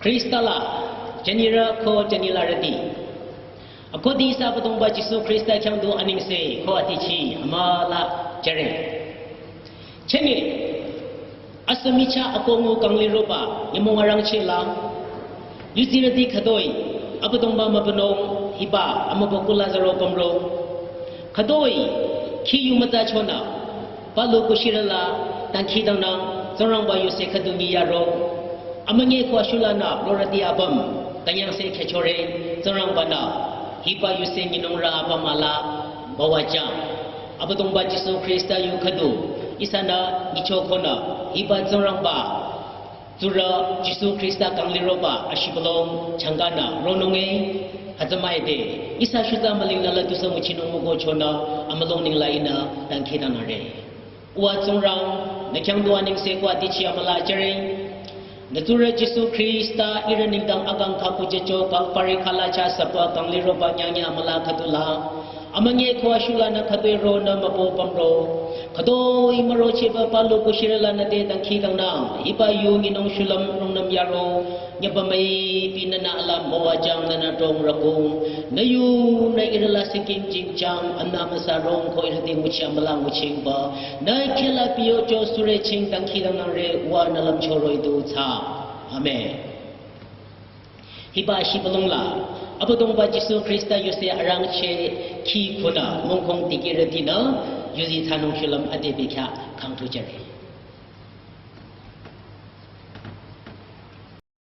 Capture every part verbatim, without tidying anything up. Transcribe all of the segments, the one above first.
Khrista la, jünirü ko jünilarüti. Akhudiba Abüdongba Jisu Khrista khyang du anengse ko atichi amüla jüre. Chenge, asü michah akohngu kangliroba nyümong arangcheh la, yuzirüti khütoi, Abüdongba mübünung hiba amübükuh la zaro pümro. Khütoi, khi yu mütsa chonü, palu kushirü la, dangkhidangnang, Tsingrangba yuse khüdu nyi yaro. Amünyi ko ashulanü, lorüti apüm, künyangse khechore, Tsingrangbanü, hiba yuse nyinungrü apüm ala, müwajüng. Abüdongba Jisu Khrista yu khüdu, ihsanü, nyichokonü, hiba Tsingrangba, tsurü Jisu Khrista kangliroba ashibülung changkanü ronunge, hütsümaide, ihsa shutsa mülingla la tusü nguchinung mükohchonü, amülung nengla ihnü dangkhidangnangre. Uwa Tsingrang, nü khyang du anengse ko atichi amüla jüre. Nü tsurü Jisu Khrista ihrü nengdang akang khakujücho Kalvari khüla chah süpü kangliroba nyangnyü amüla khüdula. Amünyi ko ashulanü khütoi ronü mübü pümro. Khütoi mürochehba palu kushirü lanü te dangkhidangnang. Hiba yu nyinung shulüm rungnüm yaro. Nyübümüi pinünü ala müwajüng nünü drongrükung. Nü yunü ihrü la sikin jingjang. Anü amüsa rong ko ihrüti nguchi amüla nguchingba. Nü khehla piyocho sürü ching dangkhidangnangre uwa nü lümcho roh-i du thsa. Amen. Hiba shibülung la, Abüdongba Jisu Khrista yuse arangcheh khi khunü mongkong dikehrütinü, yuzi thsanung shulüm ade bekhyah khangthu jüre.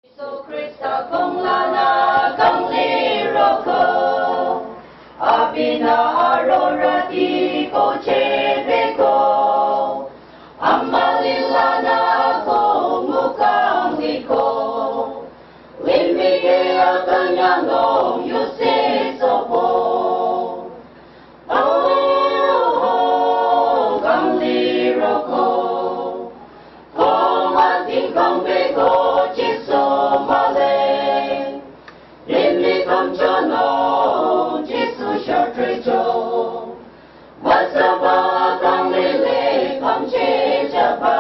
Jisu Khrista konglanü kangliroko, abinü arorüti ko chebeko, amülilanü ko mukangliko. Limih ke akünyangnung yuse sobo. Oh, kangliroko. Ko mütingkang beko Jisu mühle. Limih kangchonung Jisu shütrecho. Müsaba kanglile kangchehjüba.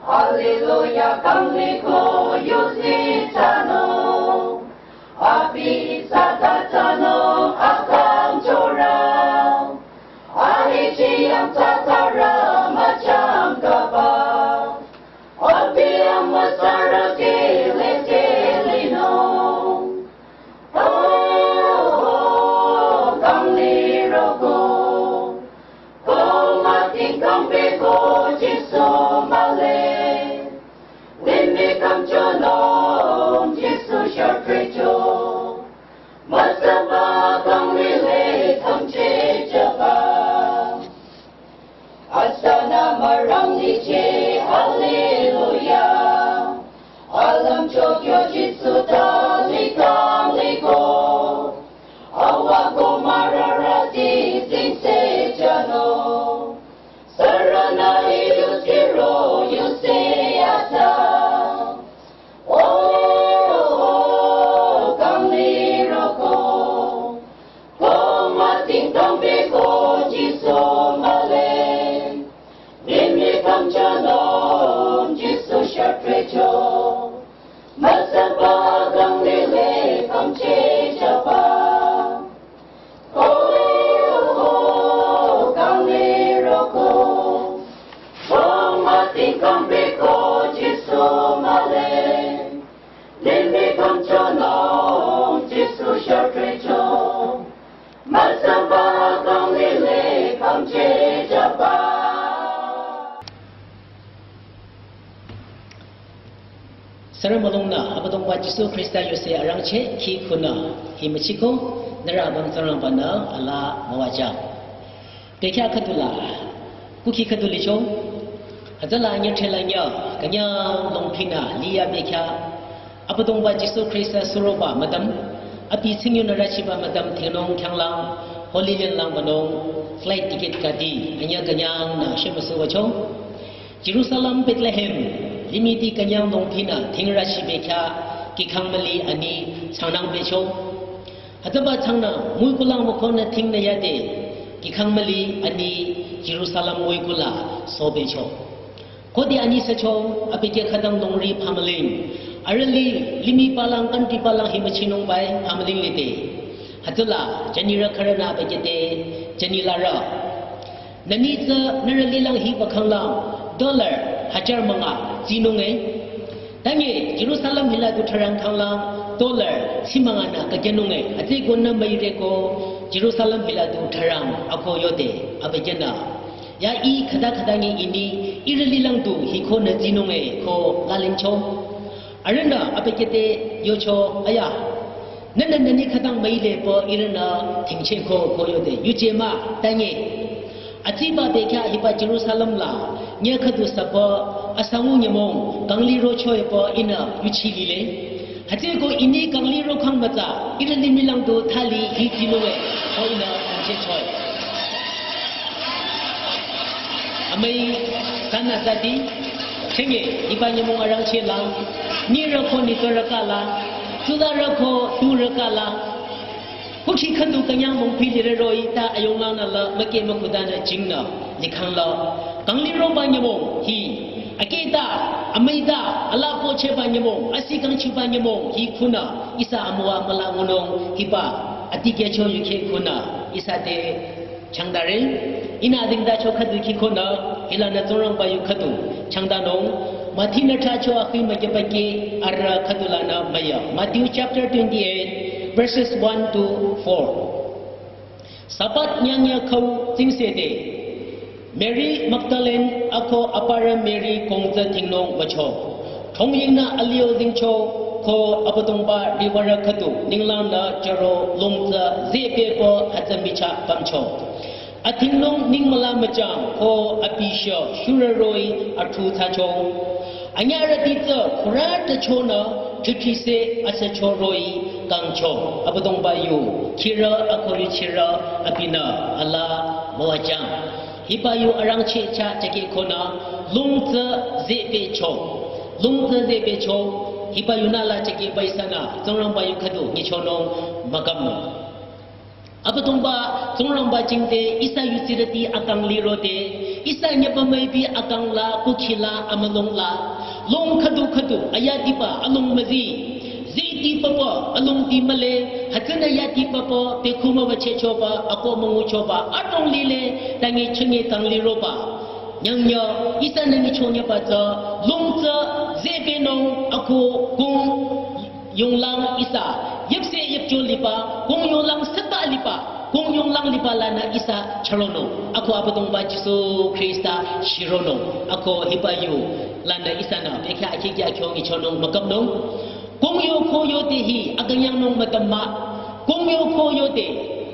Hallelujah, kangliko yuzi thsanung. Abi sata thsanung akang chorang. Ahichi yang tsatara machang kaba. Abi yang masara kele kele nung. Oh, oh, kangliroko. Ko mütingkang beko Jisu mühle. Limih kangchonung Jisu shütrecho. Müsaba kanglile kangchehjüba. Asana marang niche, hallelujah. Alam chokyo Jisu tali kangliko. Awa ko mararati singse jano. Sarana ilu siro yuse ata. Oh, oh, kangliroko. Ko mütingkang beko Jisu mühle. Limih kangchonung Jisu shütrecho. Müsaba kanglile kangchehjüba. Oh, oh, kangliroko. Ko mütingkang beko Jisu mühle. Limih kangchonung Jisu shütrecho. Müsaba kanglile kangchehjüba. Sürü mülungnü Abüdongba Jisu Khrista yuse arangcheh khi khunü hi müchiko nührü abang Tsingrangbanü ala müwajüng. Bekhyah khüdula, kukhi khüdu licho, hütsüla nyüthela nyü, künyang longphinü liya bekhyah, Abüdongba Jisu Khrista suroba müdüm, abi tsingyunü rüchiba müdüm thingnung khyanglang, Holy Land lang banung, flight ticket kadi, anyü künyangnü shemüsu wücho. Jerusalem, Bethlehem, limihti künyang longphinü thingrüchi bekhyah, kihkhang müli ani changnang becho. Hütsüba changnü, müikulang mükhonü thingnü yade, kihkhang müli ani Jerusalem müikula sobecho. Khode ani sücho, abükyü khütang nongri phamüling. Arüh li, limih palang, country palang hi müchinung bai, phamüling lide. Hütsüla, jünirü khürünü abükyü te, jüni larü. Nüni tsü, nührü lilang hiba khanglang, dollar, hajar münga, tsinung e. Tangi, Jerusalem hila du tharang khanglang, dollar, tsimünga nü, kakyanung e. Hütsüko nü müire ko, Jerusalem hila du tharang, ako yode, abükyünü. Ya i khüta khüta ngi ini, ihrü lilang du, hiko nü tsinung e, ko lalingcho. Arühnü, abükyü te, yocho, aya. Nünü nüni khütang müile pü, ihrünü, tingche ko, ko yode, yuje mah, tangi. Atsiba bekya hiba Jerusalem la, nye khüdu süpü, asangu nyümong, kangli rocho e pü, ihnü, yuchi lile. Hütsüko ini kangli rokhang mütsa, ihrü limih lang du thali hi tsinung e, ko ihnü, tingche choi. Amüi, tanü sati, chenge, hiba nyümong arangcheh lang, nirü ko nitpürü kala, tsularü ko turü kala, kukhi khüdu künyang mongpi lire roh-i ta ayonglang nü la, müke mükhudanü jingnü, likhang la, kangli roba nyümong, hi, aketa, amüita, ala pocheba nyümong, asi kangchiba nyümong, hi khunü, ihsa amüwa müla ngunung, hiba, atikehcho yukheh khunü, ihsa te, changdare, ihnü adingda cho khüdu khi khunü, hilanü Tsingrangba yu khüdu, changdanung, Matthew nü thacho akhi mükyüpake, arüh khüdu lanü müya. Matthew chapter twenty-eight, verses one to four. Sabbath nyangya khau tsingsede. Mary Magdalene ako aparü Mary kongtsü thingnung wücho. Thongyingnü alio zingcho ko Abüdongba riwürü khüdu ninglangnü chüro longtsü zehpehpü hütsü michah pümcho. Athingnung ningmüla müchang ko abishü shurü roh-i athu thsacho. Anyarüti tsü khürü tüchonü thüthrise asücho roh-i kangcho. Abüdongba yu khirü ako yuchirü abinü ala müwajang. Hiba yu arangcheh chah chakeh khunü longtsü zehpehcho. Longtsü zehpehcho. Hiba yunü la chakehba ihsanü Tsingrangba yu khüdu nyichonung mükamnung. Abüdongba Tsingrangba jingte ihsa yudsirüti akang lirode, ihsa nyüpa müipi akang la kukhi la amülung la, long khüdu khüdu ayatiba along müzi, ziti papa alongti mühle, hütsünü yati papa te khuma wüchehchoba, ako münguchoba, adrong lile, tangi chünye kang liroba. Nyangnya, ihsanü nyichonyüba tsü, longtsü zehpehnung ako kung yonglang ihsa, yüpse yüpcho liba, kung yonglang süta liba, kung yonglang liba lanü ihsa chüronung. Ako Abüdongba Jisu Khrista shironung. Ako hiba yu lanü ihsanü bekhyah akhikya kyo nyichonung mükamnung. Kung yo ko yode hi akünyangnung mütüm mah. Kung yo ko yode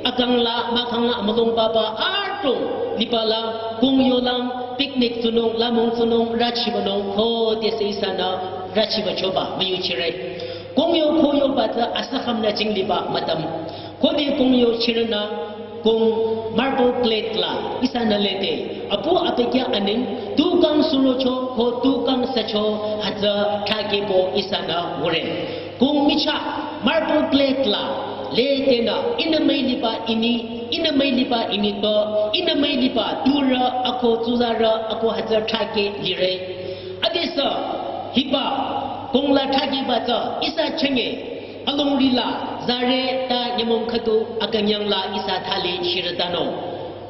akang la mahkhang la amülung papa adrong liba la kung yolang picnic tsunung, lamong tsunung, rüchibanung, khodesü ihsanü rüchibachoba müyuchire. Kung yo ko yoba tsü asükham nü jingliba mütüm. Khode kung yo chirünü kung marble plate la ihsanü lede. Apu abekya aning, tu kang surocho, ko tu kang sücho, hütsü thakehbo ihsanü ngure. Kung michah, marble plate la, ledenü, ihnü müiliba ini, ihnü müiliba ini to, ihnü müiliba turü, ako tsuzarü, ako hütsü thakeh lire. Adesü, hiba, kung la thakehba tsü, ihsa chünye, alongri la, zare ta nyümong khüdu, akünyang la, ihsa thali shirütanung.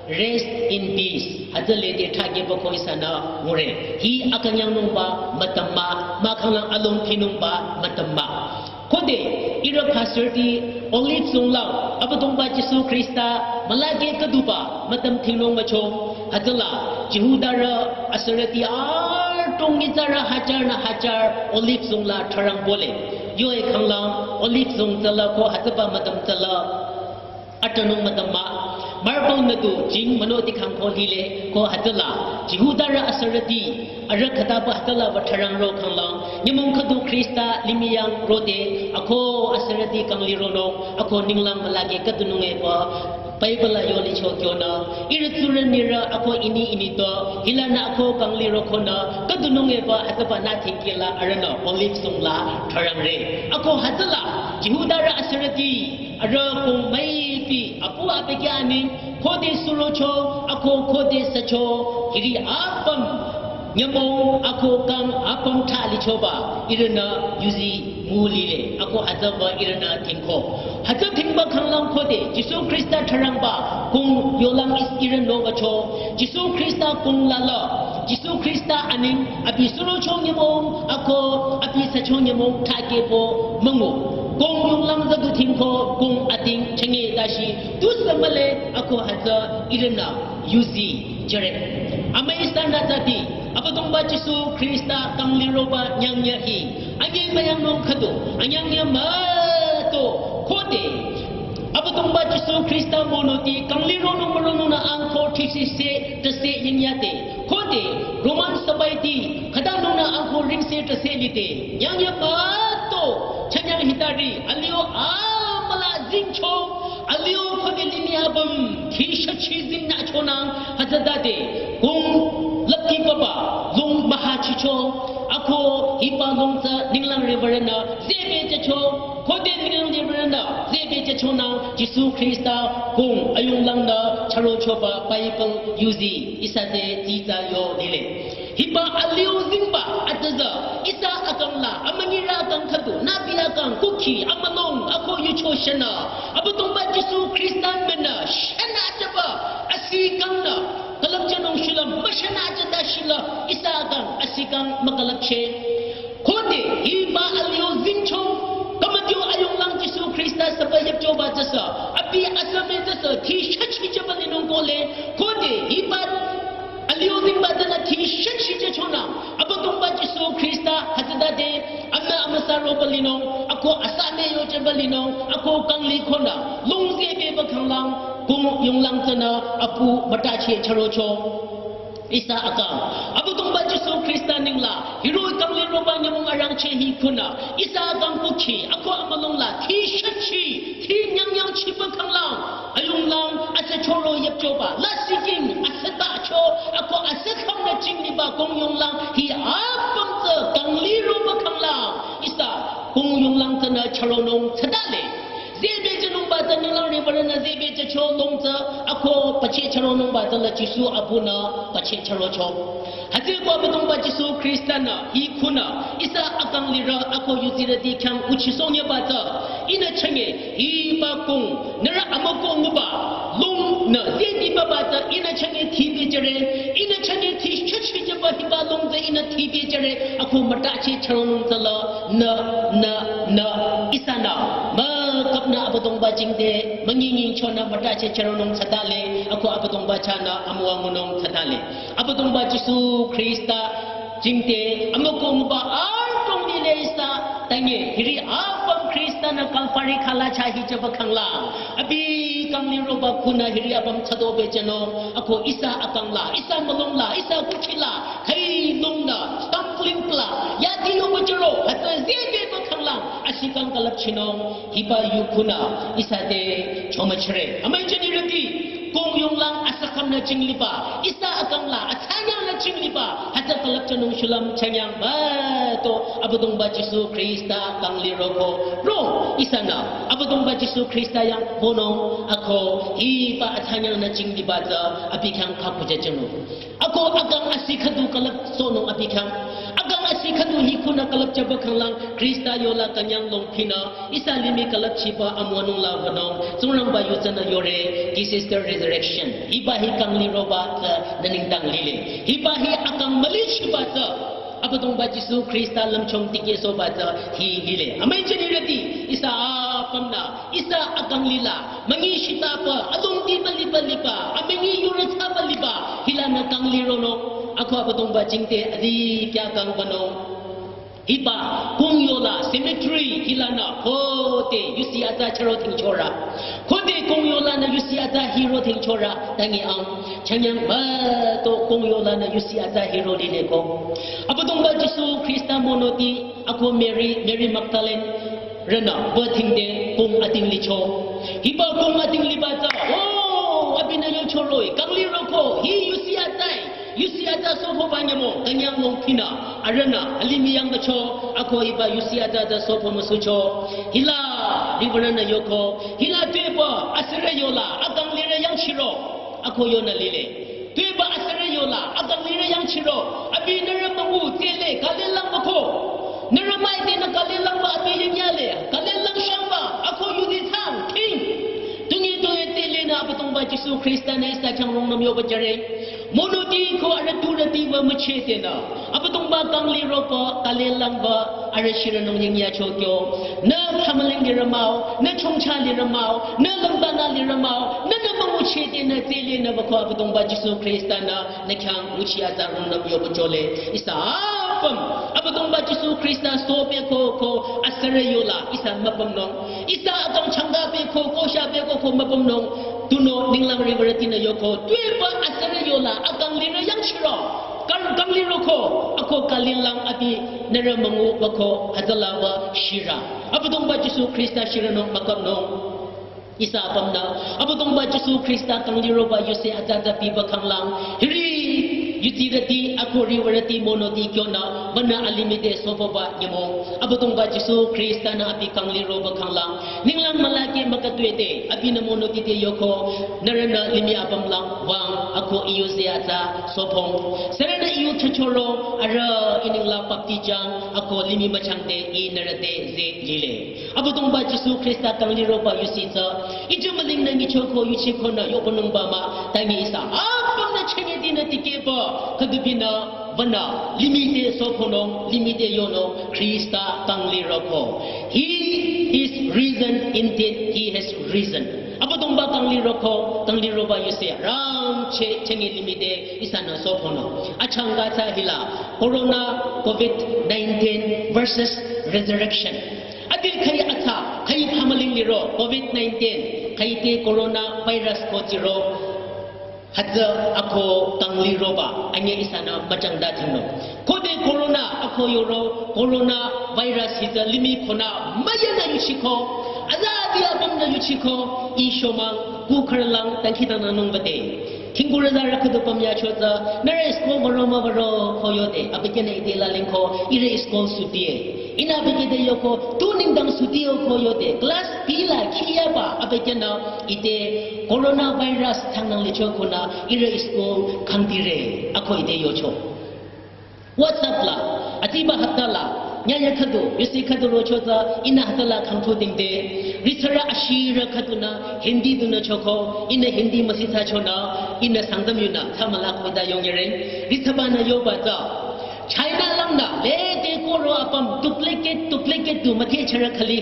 Rest in peace. Hütsü lede thakehba ko ihsanü ngure. Hi akünyangnungba mütüm mah, mahkhang la alongpinungba mütüm mah. Khode, ihrü pastorti Olive songlang, Abüdongba Jisu Khrista, mülakeh khüduba, mütüm thingnung mücho, hütsüla, Jihudarü, asürüti, adrong nyitsarü, hajar nü hajar, Olive songla, tharang bole. Yo e khanglang, Olive song tsüla, ko hütsüba mütüm tsüla, atanung mütüm mah, marble nü tu, jing mano ti khang ko lile, ko hütsüla, Jihudarü asürüti, arüh khütaba hütsüla ba tharang ro khanglang, nyümong khüdu Khrista limih yang rode, ako asürüti kang lironung, ako ninglang mülakeh khüdunung epü, Bible la yolicho kyonü, ihrü tsurü nirü ako ini ini to, hilanü ako kang liro khonü, khüdunung epü, hütsüba nü thingkila arühnü, Olive songla, tharangre. Ako hütsüla, Jihudarü asürüti, arüh kung müipi, apu abekya aning, khode surocho, ako khode sücho, hiri apüm, Nyümong ako kang apüm thali choba ihrünü yuzi mülile ako hütsüba ihrünü dhingko. Hütsü dhingba khanglang khode Jisu Khrista tharangba kung yolang is ihrünü bacho. Jisu Khrista kung lala. Jisu Khrista aning abi surocho nyümong ako abi sücho nyümong thakehbo müngu. Kung yonglang züdu dhingko kung ating chenge dashi tusü mühle ako hütsü ihrünü yuzi jüre. Amüi ihsanü zati, Abüdongba Jisu Khrista kangliroba nyangnyü hi. Anyüh müyangnung khüdu, anyangnyü müto khode. Abüdongba Jisu Khrista monoti kanglironung müronungnü angko thisise tase yingyate. Khode, Roman sabaiti, khütanungnü angko ringse tase lide. Nyangnyü müto, chanyang hitari, alio amüla zingcho, alio khode limih apüm, khi shachi zingna chonang, hütsütade, kung lapti papa, lung mahachicho, ako hiba lung tsü ninglang riwürünü, zebe jücho, khode ninglang riwürünü, zebe jüchonang, Jisu Khrista, kung ayunglangnü, chürochoba, Bible, yuzi, ihsa te, tita yo, lile. Hiba alio zingba atüzü, ihsa akang la, amünyirü akang khüdu, nabi akang, kukhi, amülung, ako yucho shana, Abüdongba Jisu Khrista menü, shana jüba, asi kangnü, külüpjünung shulüm, müshana jüda shila, ihsa akang, asi kang, mükülüpche. Khode, hiba alio zingcho, kamatio ayunglang Jisu Khrista saba yapchoba jüsa, abi asame jüsa, thi shachi jüba linung kole, khode, hiba alio zingba dana thi shachi jüchonang, Abüdongba Jisu Khrista hütsütade, amna amüsa roba linung, ako asame yo jüba linung, ako kangli khonü, lung zebeba khanglang, kung yonglang tsünü, apu mütachi chürocho. Ihsa akang, Abüdongba Jisu Khrista ningla, hiroh-i kangliroba nyümong arangcheh hi khunü, ihsa akang kukhi, ako amülung la, thi shachi, thi nyangyangchiba khanglang, ayunglang, asü chüro yapchoba, lasih king, asü tacho, ako asü khamnü chingliba kung yonglang, hi apüm tsü kangliroba khanglang, ihsa, kung yonglang tsünü chüronung tsütale. Zebe jünungba tsü ninglang riwürünü zebe jücho lung tsü, ako pache chüronungba tsü la Jisu abunü pache chürocho. Hütsüeko Abüdongba Jisu Khrista nü, hi khunü, ihsa akang lirü ako yuzirüti khyang nguchisohnyüba tsü, ihnü chünye, hiba kung, nührü amüko nguba, lung nü, zedibaba tsü, ihnü chünye thibe jüre, ihnü chünye thi shachi jüba hiba lung tsü, ihnü thibe jüre, ako mütachi chüronung tsü la, nü, nü, nü, ihsanü, müküpnü Abüdongba jingte, münyi nyingchonü mütachi chüronung tsütale, ako Abüdongba chahnü amüwa ngunung tsütale. Abüdongba Jisu Khrista jingte, amüko nguba artong lile ihsa, tanye, hiri apüm Khrista nü Kalvari khala cha hi jüba khanglang. Abi kangliroba khunü hiri apüm tsüdobe jünung, ako ihsa akang la, ihsa mülung la, ihsa kukhi la, khai lung nü, stumbling block, yati yoba jüro, hütsü zebeba khanglang, asi kang külüpchinung, hiba yu khunü, ihsa te, chomüchire. Amüi jünirüti, kung yonglang asü khamnü chingliba, ihsa akang la, atsanyang nü chingliba, hütsü külüpjünung shulüm chünyang müto, Abüdongba Jisu Khrista kangliroko, ro, ihsanü, Abüdongba Jisu Khrista yang bonung, ako, hiba atsanyang nü chingliba tsü, abi khyang khakujüjünung. Ako akang asi khüdu külüpsohnung abi khyang. Akang asi khüdu hi khunü külüpjüba khanglang Khrista yola künyang longphinü ihsa limih külüpchiba amüwanung la wünung. Tsingrangba yu tsünü yore, this is the resurrection. Hiba hi kangliroba tsü nü nengdang lile. Hiba hi akang mülichiba tsü Abüdongba Jisu Khrista lümchung tikehsohba tsü hi lile. Amüi jünirüti ihsa apümnü ihsa akang lila, münyi shitaba, adongdi müliba liba, amünyi yurü thsaba liba, hilanü kanglironung, ako Abüdongba jingte adi kya kangbanung. Hiba, kung yola, cemetery, hilanü, khode, yusi atsa chüro thingchorü. Khode kung yolanü yusi atsa hiro thingchorü, tangi ang, chünyang müto kung yolanü yusi atsa hiro lile ko. Abüdongba Jisu Khrista monoti, ako Mary, Mary Magdalene, rünü, bü thingde, kung ating licho. Hiba kung ating liba tsü, oh, abinü yocho roh-i, kangliroko, hi yusi atsai, yusi atsa sopoba nyümong, künyang longphinü, arühnü, alimih yangbacho, ako hiba yusi atsa tsü sopo müsucho. Hila, riwürünü yoko, hila tuepü, asürü yola, akang lirü yangchiro, ako yonü lile. Tuepü asürü yola, akanglirü yangchiro, abi nührü müngu tsele, kalelang bako. Nührü maite nü kalelang ba abi yingyale, kalelang shangba, ako yudi thang, king. Tungi tungi tsele nü Abüdongba Jisu Khrista nü ihsa khyang rungnüm yoba jüre. Monoti ko arüh turüti ba müchete nü. Abüdongba kangliropü, kalelang ba, arüh shirünung yingya chokyo. Nü family lirü mah-o, nü chongcha lirü mah-o, nü lümbanü lirü mah-o, nü nü münguchete nü tsele nü bako Abüdongba Jisu Khrista nü, nü khyang nguchi atsa rungnüm yoba jüle. Ihsa apüm, Abüdongba Jisu Khrista sope ko ko asürü yola, ihsa müpümnung. Ihsa akang changka pe ko, ko sha pe ko ko müpümnung. Tunüo ninglang riwürüti nü yoko, tuepü asürü yola, akanglirü yangchiro. Kang, kangliroko, ako kalelang abi nührü müngu bako hütsüla ba shirü. Abüdongba Jisu Khrista shirünung mükapnung. Ihsa apümnü, Abüdongba Jisu Khrista kangliroba yuse atsa atsa piba khanglang. Hiri, yutirüti, ako riwürüti monoti kyonü, banü alimih te sopoba nyümong. Abüdongba Jisu Khrista nü abi kangliroba khanglang. Ninglang mülake mükatwete, abinü monoti te yoko, nührünü limih apümlang wüng, ako I yuse atsa sopong. Sürünü I yu chachoro, arüh I ninglang baptijang, ako limih müchangte I nührü te ze lile. Abüdongba Jisu Khrista kangliroba yusi tsü, ijü mülingnü nyichoko yuchikonü yokonungba mah, tangi ihsa apümnü chengeti nü tikehpü, khüdubinü, banü, limih te soponung, limih te yonung, Khrista kangliroko. He is risen indeed, he has risen. Abüdongba kangliroko, kangliroba yusi, rangcheh, chenge limih te, ihsanü soponung. Achangka tsü hila, Corona, covid nineteen versus resurrection. Adi khai atsa, khai pamaling liro, covid nineteen, khai te corona virus ko chiro. Hütsü ako kangliroba, anye ihsanü müchangda thingno. Khode corona ako yoro, corona virus hitsü limih konü müyanü yuchiko. Aza adi apümnü yuchiko, I shomang, kukharlang, tangki tangnanung bade. Khingkurü zarü khüdu pümya chotsü, nührü school müro mübüro ko yode, abükyünü ite lalingko, ihrü school sutie. Ihnü abükyü te yoko, tu nengdang sutie ko yode, class pila khiyaba, abükyünü ite coronavirus thangnang licho konü, ihrü school khangdire, ako ite yocho. WhatsApp la, atiba hapta la, nyanya khüdu, yusi khüdu rocho tsü, ihnü hapta la khangthu dingde, ritsarü ashirü khüdunü, Hindi dunü choko, ihnü Hindi müsitsa chonü, ihnü Sangtam yunü, tsamala koida yongyere, ritsaba nü yoba tsü. China langnü, lede koro apüm duplicate, duplicate du müthehcharü khali,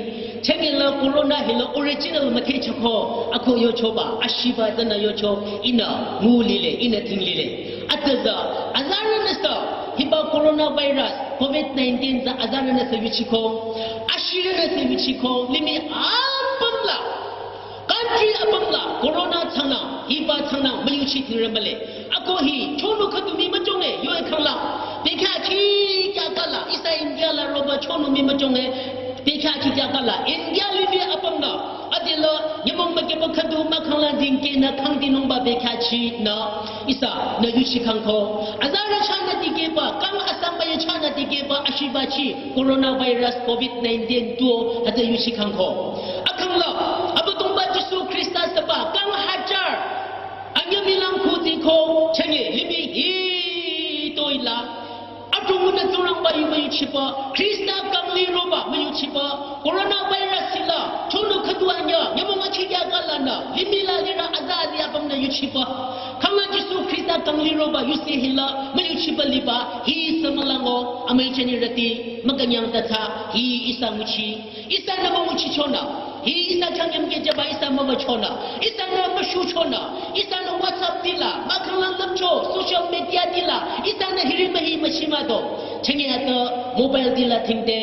chengela corona hila original müthehchako, ako yochoba, ashiba tsünü yocho, ihnü, ngu lile, ihnü ting lile. Atüza, azarü nüsa, hiba coronavirus, covid nineteen tsü azarü nüsa yuchiko, ashirü nüsa yuchiko, limih apüm la, country apüm la, corona tsangnang, hiba tsangnang, müyuchi tirü mühle. Ako hi, chonu khüdu mii müchonge, yoe khangla. Bekha khi kya kala, ihsa India la roba chonu mii müchonge, bekha khi kya kala, India limih apüm la, adela, nyümong mükepa khüdu, mükhangla dingke nü khangdinungba bekha chi nü, ihsa nü yuchi khangko. Azarü chanü tikehba, kang asamba ya chanü tikehba, ashiba chi, coronavirus, covid nineteen tuo, hütsü yuchi khangko. Akhangla, Abüdongba Jisu Khrista saba, kang hajar, anyüh milang khuti ko, chenge, limih hi, toila. Atungunü Tsingrangba yu müyuchiba, Khrista kangliroba müyuchiba, coronavirus hila, chonu khüdu anyüh, nyümong achikya kalanü, limih la lirü aza azi apümnü yuchiba. Khangla Jisu Khrista kangliroba yusi hila, müyuchiba liba, hi samalango, amüi chani rati, mükünyang tatsa, hi ihsa nguchi, ihsanü münguchichonü, hi ihsa changyam kejaba ihsa mübüchonü, ihsanü müshuchonü, ihsanü WhatsApp tila, mükhanglang lümcho, social media tila, ihsanü hiri mühi müshimado. Chenge atü mobile tila thingde,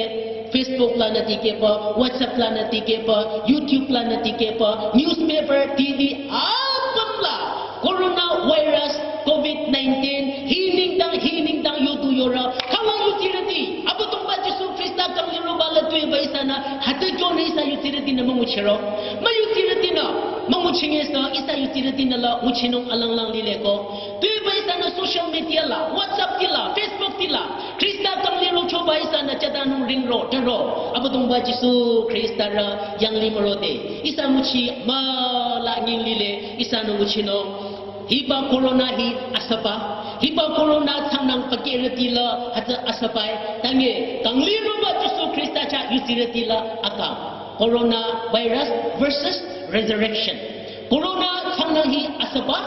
Facebook lanü tikehba, WhatsApp lanü tikehba, YouTube lanü tikehba, newspaper, T V, apüm la, coronavirus, covid nineteen, hi nengdang, hi nengdang yodu yora, khangla yutirüti, Abüdongba Jisu Khrista kangliroba la tueba ihsanü, hütsü kyonü ihsa yutirütinü münguchiro. Müyutirütinü, münguchinge sa, ihsa yutirütinü la, nguchinung alanglang lileko. Tueba ihsanü social media la, WhatsApp tila, Facebook tila, Khrista kanglirochoba ihsanü chatanung ringro, taro. Abüdongba Jisu Khrista rü, yangli mürode. Ihsa nguchi, müla nying lile, ihsanü nguchinung. Hiba corona hi asüba, hiba corona thsangnyang pakehrüti la hütsü asüba-e, tange kangliroba Jisu Khrista chah yusirüti la akang. Corona virus versus resurrection. Corona thsangnyang hi asüba,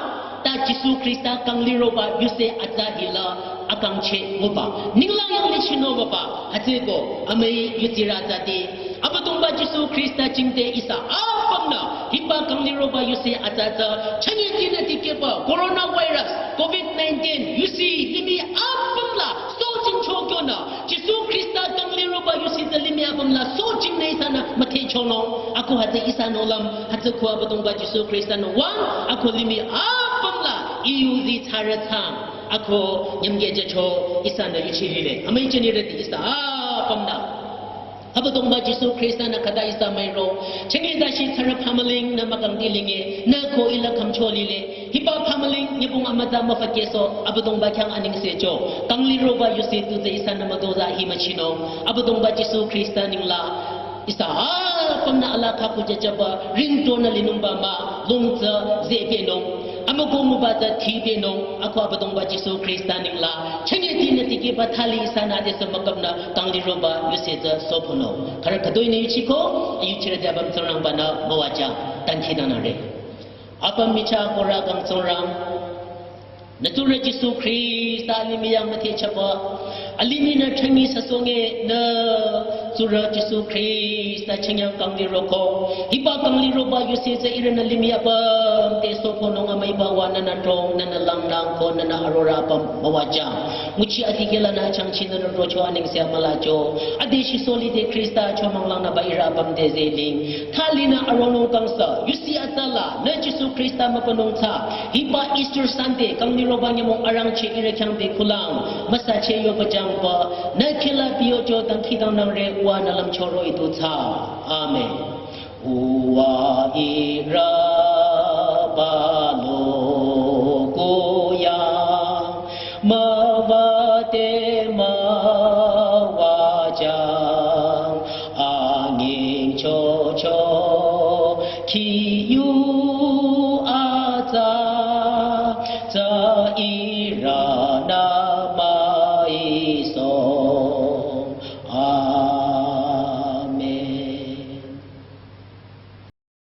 ta Jisu Khrista kangliroba yuse atsa hila akangcheh nguba. Ninglang yanglih chinung baba, hütsüeko amüi yusirü atsati. Abüdongba Jisu Khrista jingte ihsa apümnü, hiba kangliroba yuse atsa tsü, chünyetinü dikehba, coronavirus, covid nineteen, yusi, limih apüm la, sojingcho kyonü, Jisu Khrista kangliroba yusi tsü limih apüm la, sojingnü ihsanü müthehchonung, ako hütsü ihsanü lüm, hütsüeko Abüdongba Jisu Khrista-nü wüng, ako limih apüm la, iyu zi tsarü tsang, ako nyümgeh jücho, ihsanü yuchi lile, amüi jünirüti ihsa apümnü. Abüdongba Jisu Khrista-nü khüta ihsa müiro. Chenge dashi tsarü phamüling nü mükangdi linge, nü ko ila khümcho lile. Hiba phamüling nyübong amütsa müfakehsoh, Abüdongba khyang anengsecho. Kangliroba yuse tu tsü ihsanü mütozah hi müchinung. Abüdongba Jisu Khrista nengla. Ihsa apümnü alaa khakhu jüjüba, ringtonü linungba mah, lung tsü zehpehnung. Amükoh nguba tsü thipehnung, ako Abüdongba Jisu Khrista nengla. Chünyetinü dikehba thali ihsanü adesü mükapnü kangliroba yuse tsü sohpünung. Khürü khütoi-nü yuchiko, ayuchirü debüm Tsingrangba-nü müwajüng, dangkhidangnangre. Apüm michah korü kang Tsingrang. Nü tsurü Jisu Khrista alimih yang müthehchaba. Alimih nü chünye süsohnge nü tsurü Jisu Khrista chünye kangliroko. Hiba kangliroba yuse tsü ihrünü limih apüm te sohpünung amüiba wa nünü trong, nünü langnang ko nünü arorü apüm müwajüng. Nguchi adikehlanü changchinü nü rocho anengse amülacho. Ade shiso lide Khrista achomang langnüba ihrü apüm te zeling. Thalinü aronung kangsa, yusi atsa la, nü Jisu Khrista mübünung tsü, hiba Easter Sunday, kangliroba nyümong arangcheh ihrü khyang bekhulang, müsacheh yoba jangba, nü khehla biyocho dangkhidangnangre wa nü lümcho roh-i du tsü. Amen. Uwa ihrü